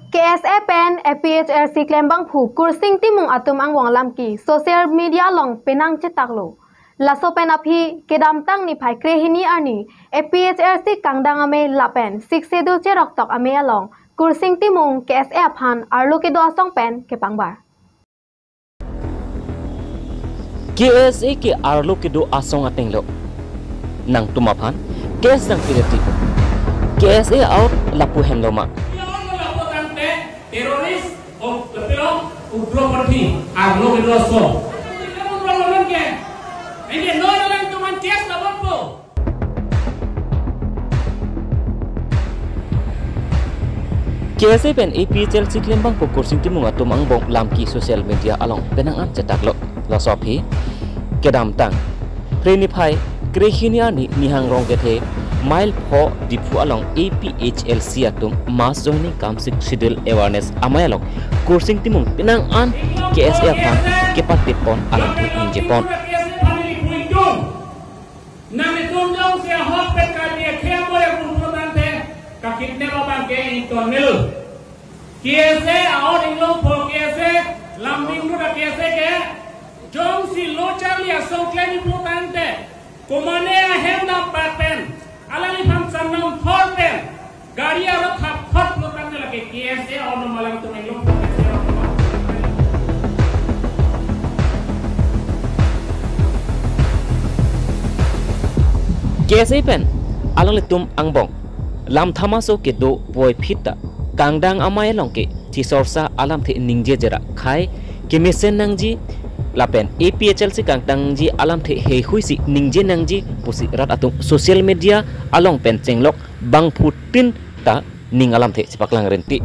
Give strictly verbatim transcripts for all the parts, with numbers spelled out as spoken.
K S A pen A P H L C klembangphu Kursing Timung atum angbong lamki social media along penang chetaklo. Laso pen aphi kedamtang niphai krehini arni A P H L C kangdang amei lapen Sixth Schedule cheroktok amei along Kursing Timung K S A aphan arlo kedo asong pen kepangbar. K S A ke arlo kedo asong atenglo. Nangtum aphan case nangpireti. K S A out lapu henlo ma. Terrorist, o, kepilo, ugropothi, arlo kedo asong. Enke noi nangtum aphan case labonpo. K S A pen A P H L C klembangphu Kursing Timung atum angbong lamki social media along penang an chetaklo. Laso aphi kedamtang phre niphai krehini arni Nihang Rongkethe mile pho Diphu along A P H L C atum mass joining kam Sixth Schedule awareness amei along Kursing Timung penang an K S A aphan kepatitpon alamthe ningjepon. Nanglitum jongsi ahok pen Karbi akhei amoi agung pulo tangte, kakidnap abang ke ingtonmelo. K S A a-out inglongpo, K S A lam ning ru ta K S A ke, jongsi lo charli asong klem pulo tangte, komane ahem dam pat pen, alangliphan chenam thor pen, gari arlo thap thot pulo tangte lake K S A ono ma alangtum inglongpo, K S A ono ma. K S A pen alanglitum angbong lam thamaso kedo puvoiphit ta kangdang amei along ke chisorsa alamthe ningjeje ra khei kemesen nangji lapen A P H L C kangdangji alamthe heihui si ningje nangji pusi rat atum social media along pen chenglok bangphutin ta ning alamthe chepaklang renti.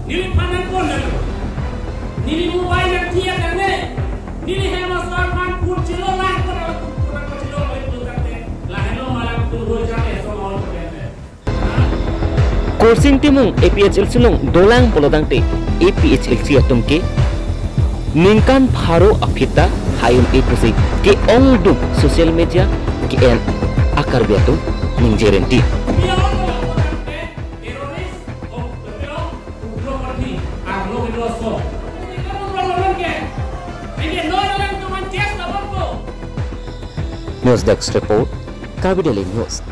Neli phan nangkon nang. Neli mobile nangthiak nangne. Neli hem asar phan phone chelo lang ko nang phone nangchelo lang ko tangte. Lahenlo ma alangtum lo charli asong a-out ko tangte. Kursing Timung A P H L C along dolang pulo tangte A P H L C atum ke ningkan pharo aphi ta hei un-e pusi ke-ongdung social media ke-en a-Karbi atum ningje renti. News Desk Report, Karbi Daily News.